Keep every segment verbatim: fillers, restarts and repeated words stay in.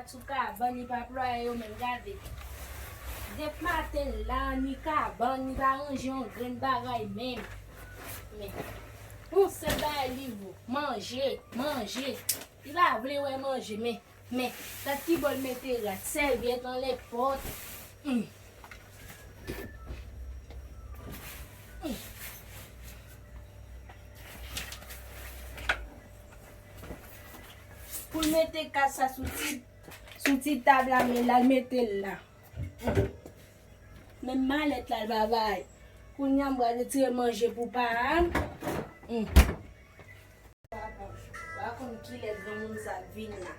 Sou kabann, li pa plwaye yo menm, gade. Depi maten la, ni kabann, ni pa ranje yon grenn bagay menm. Men, yon sèl bagay li vo, manje, manje. Li pa vle wè manje, men, men, gad ki bò l mete rad, sèvyèt anlè pòt. Hmm. Hmm. Pou l mete kat sa sou ti, sou ti tab la, men l al mete l la. Men malèt la, l pa bay. Kounye a, m pral retire manje pou pa a. Hmm. Papa, w pa konn kilè granmoun sa ap vini la.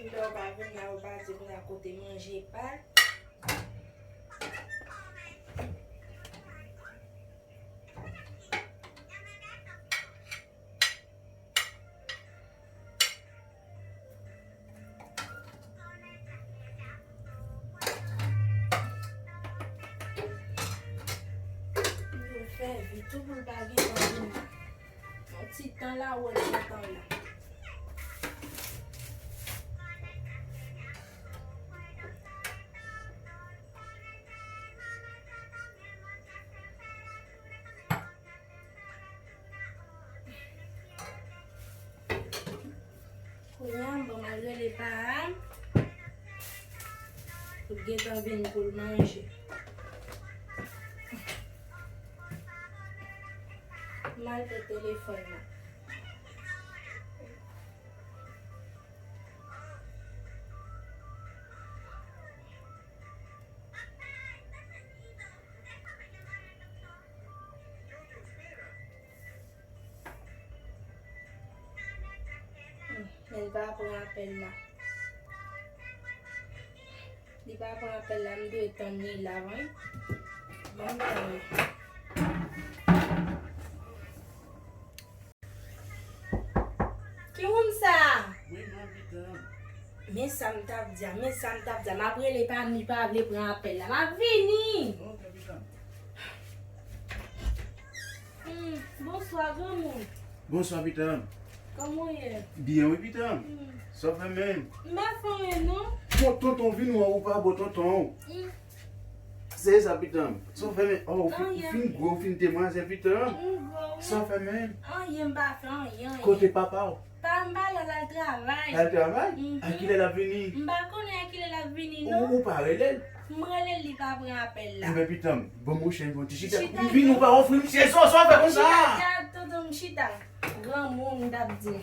Lè w pa vin la, ou pa di moun a kote manje pa. Yo fè vit tou pou l pa gen tan vin. Yon ti tan la, ou wè l gentan la. Kounye a, m ban m al rele pa a. Pou l gentan vin pou l manje. M al pran telefòn nan. Hmm, men li pa pran apèl la. Li pa pran apèl la, m dwe tann li la, wi. Ban m tann li. Ki moun sa a? Wi, man, pitan. Men sa m t ap di a, men sa m t ap di a. M ap rele pa m, li pa vle pran apèl la. M ap vini. Ok, pitan. Hmm, bonswa, granmoun. Bonswa, pitan. Kòman w ye? Byen, wi, pitan. Hmm. Sa w fè menm? M pa fè anyen, non. Bon, tonton vin wè ou pa bò tonton. Hmm. Se sa, pitan. Sa w fè menm? Oh, ou fin, ou fin gwo, ou fin demwazè, pitan. M gwo, wi. Sa w fè menm? Anyen, m pa fè anyen, anyen. Kote papa w? Pa m pa la, l al travay. L al travay? Mhm. A kilè l ap vini? M pa konnen a kilè l ap vini, non. Ou, ou pa rele l? M rele l, li pa pran apèl la. Enben, pitan m, bon, monchè, m fè yon ti chita. Chita. Vin, ou pa ofri m chèz, sa w fè konsa? Chita, tonton, m chita. Granmoun, m t ap di.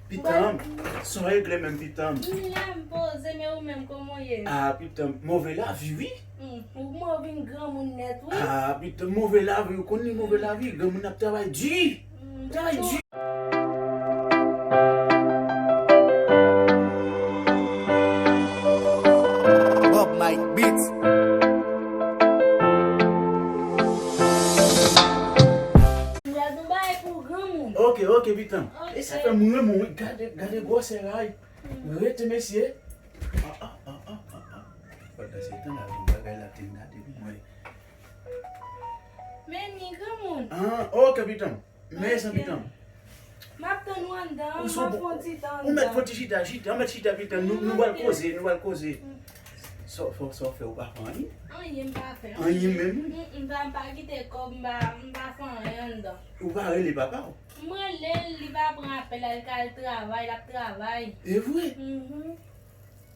Pitan m, sa w regle menm, pitan m? M la, m poze, men ou menm, kòman w ye? Ah, pitan m, move lavi, wi. Hmm, ou move, vin granmoun nèt, wi. Ah, pitan m, move lavi, ou konn li move lavi, granmoun ap travay di. Hmm, travay di. Bob Mike Beats. M pral di yon bagay pou granmoun. Ok, ok, pitan m. Ok. E sa fè m renmen w, wi. Gade, gade gwosè ray. Hmm. Rete, mesye. Ah, ah, ah, ah, ah, ah. Pandan se tan la, vin bagay la te gade pou mwen. Men ni granmoun. Ah, ok, pitan m. Men sa, pitan m. M ap tann ou anndan, m ap fè yon ti tan anndan. Ou mèt fè yon ti chita, chita, ou mèt chita, pitan m. Nou, nou pral koze, nou pral koze. Sa w fè, sa w fè, ou pa fè anyen? Anyen m pa fè. Anyen menm? Mm, mm, m pa, m pa kite kòb, m pa, m pa fè anyen anndan. Ou pa rele papa w? M rele l, li pa pran apèl la, li ka al travay, l ap travay. E vre? Mhm.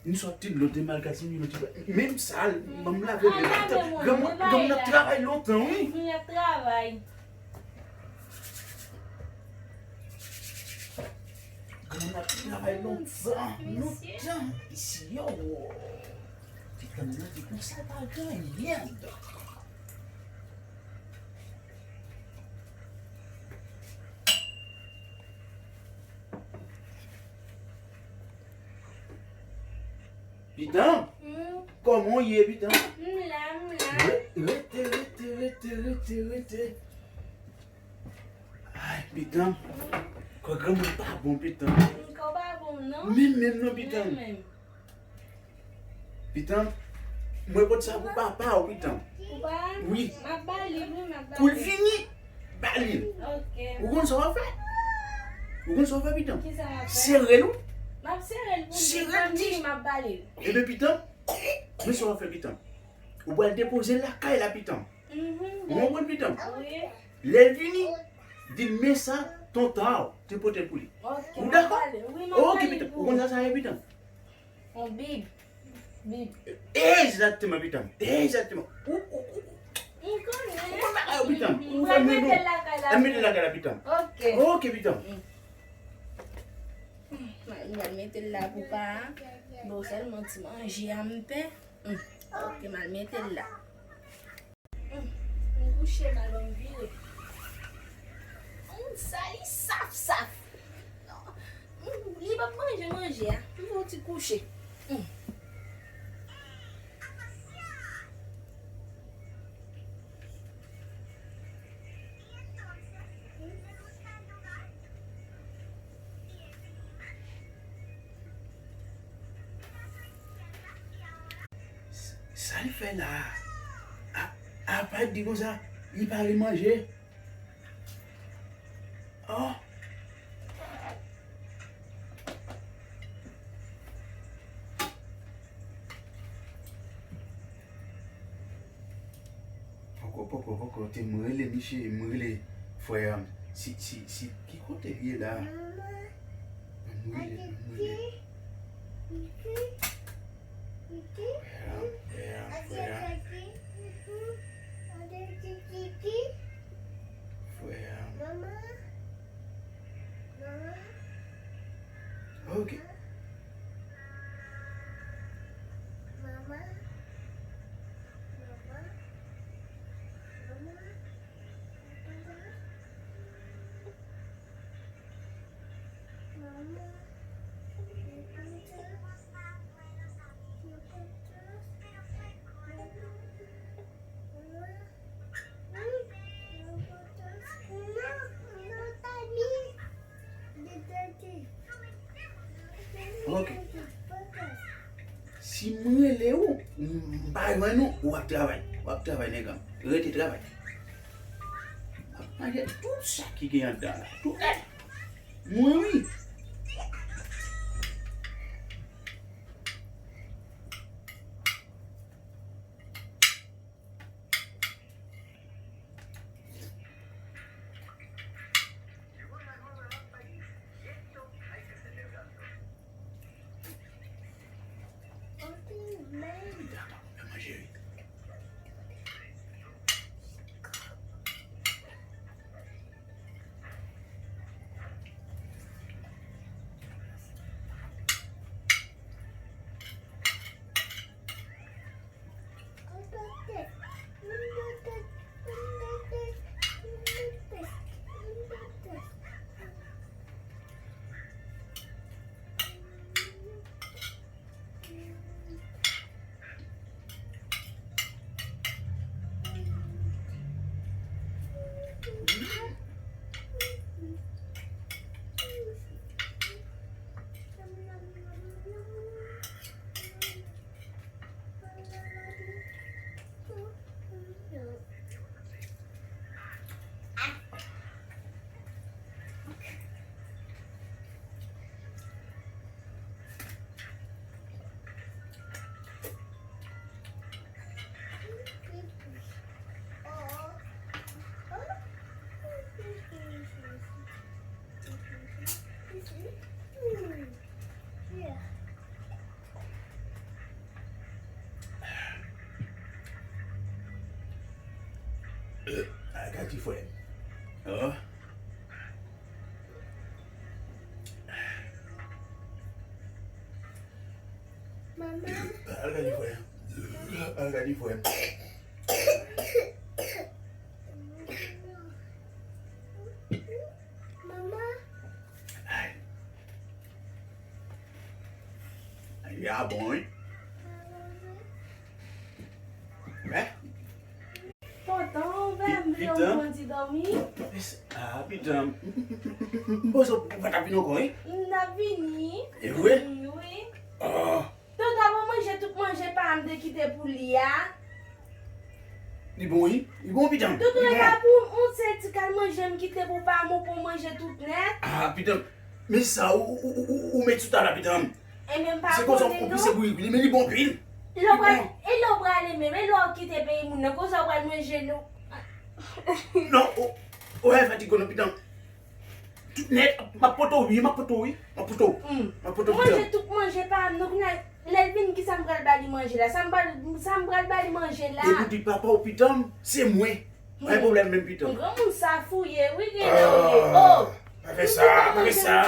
M sòti lòt, m al gad si m gen yon ti bagay. Menm sa, ban m lave men. Granmoun, granmoun ap travay lontan, wi. Mhm, l ap travay. Granmoun ap travay lontan, lontan. Isi, yo. Ti granmoun nan di konsa pa gen anyen anndan. Pitan m, hmm? Kòman w ye, pitan m? M la, m la. Re-, rete, rete, rete, rete, rete. Ay, pitan m. Kò granmoun pa bon, pitan m. Kò pa bon, non? Menm, menm, non, pitan m. Menm, menm. Pitanm, mwen pot sa pou papa w, Pitanm. Pou pa? Wi. M ap ba li, wi, m ap ba li. Kou l fini, ba li l. Ok. Ou konn sa w ap fè? Ou konn sa w ap fè, Pitanm? Kisa m ap fè? Sere l, wi. M ap sere l pou li. Sere l, di. M ap ba li l. Ebyen, Pitanm, men sa w ap fè, Pitanm. Ou pral depoze l lakay la, Pitanm. Mhm. Ou konprann, Pitanm? Wi. Lè l vini, di l men sa, tonton w te pote l pou li. Ok, m ap ba li l. Ou dakò? Wi, m ap ba li l. Ok, Pitanm. Ou konn sa sa ye, Pitanm? Yon bib. Bib. Egzakteman, Pitanm. Egzakteman. Ou, ou, ou, ou konn bagay yo, Pitanm. Ou fè mwen bon. Mwen mete l lakay la. Mete l lakay la, Pitanm. Ok. Ok, Pitanm. Mwen mete l la pou pa. Bon, sèlman ti manje a m pè. Ok, m al mete l la. Hmm, m kouche m al ban m vire. Hmm, sa li saf saf. Hmm, li p ap manje manje a. M fè yon ti kouche. Hmm. Sa l fè la a? A, apa di konsa, li pa vle manje? Oh! Poko, poko, poko, te mwen rele misye, mwen rele frè a m. Si, si, si, ki kote l ye la? Mwen rele, mwen rele. Frè a m, frè a m, frè a m. Frè a m. Ok. Ok. Si m rele w, m pa jwenn ou, w ap travay. W ap travay, nèg an. Rete travay. W ap manje tout sa ki gen anndan la. Tout nèt. Mwen, wi. Ay, gade frè m. Oh. Manman. Al gade frè m. Al gade frè m. Manman. Ay. Ay, a bon, wi. Wè? Tonton, ou fè m vle yon bon ti dòmi. Ah, pitanm. M panse ou pa t ap vin ankò, wi. M t ap vini. E vre? Wi. Oh. Tonton ap manje Tout manje pa m te kite pou li a. Li bon, wi. Li bon, pitanm. Tout lè pa pou yon sèl ti kal manje m kite pou pa m, ou pou manje tout nèt. Ah, pitanm. Men sa, ou, ou, ou, ou, ou met sou tab la, pitanm. E menm pa Se konsa konnen ou non. Pise bouyi, men li bon pil. E lè w pral, e lè w prale menm, e lè w kite peyi moun nan, konsa w pral manje nou. Non, ou, ou e fatigo non, pitanm. Tout nèt, m ap pote w, wi, m ap pote w, wi. M ap pote w. M ap pote w, Manje pitanm. Tout manje pa m, nou kounye a, lè l vin, kisa m pral ba li manje la? Sa m pral, sa m pral ba li manje la? E pou di papa w, pitanm, se mwen. Pa gen pwoblèm menm, pitanm. Yon granmoun sa fouye, wi, gen lè w ye. Oh! Pa fè sa, pa fè sa.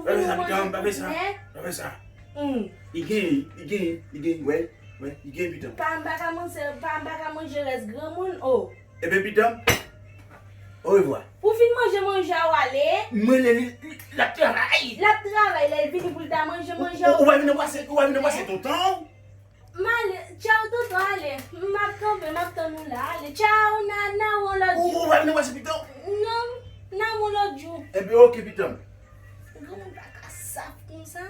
Pa fè sa, pitanm, pa fè sa. Pa fè sa. Hmm. Li gen, li gen, li gen, wè, wè, li gen, pitanm. Pa m pa ka manje, pa m pa ka manje rès granmoun, oh. Ebyen, pitanm, orevwa. Ou fin manje manje a w ale. Mwen, lè li, li, l ap travay. L ap travay, lè l vini pou l ta manje manje a Ou w. pa vin anbrase, ou pa vin anbrase tonton. M ale, tchaw tonton, ale. M ap kanpe, m ap tann ou la, ale. Tchaw, na, na wè w lòt Ou, jou. Ou pa vin anbrase pitanm. Non, na wè w lòt jou. Ebyen, oke, pitanm. Granmoun pa ka saf konsa.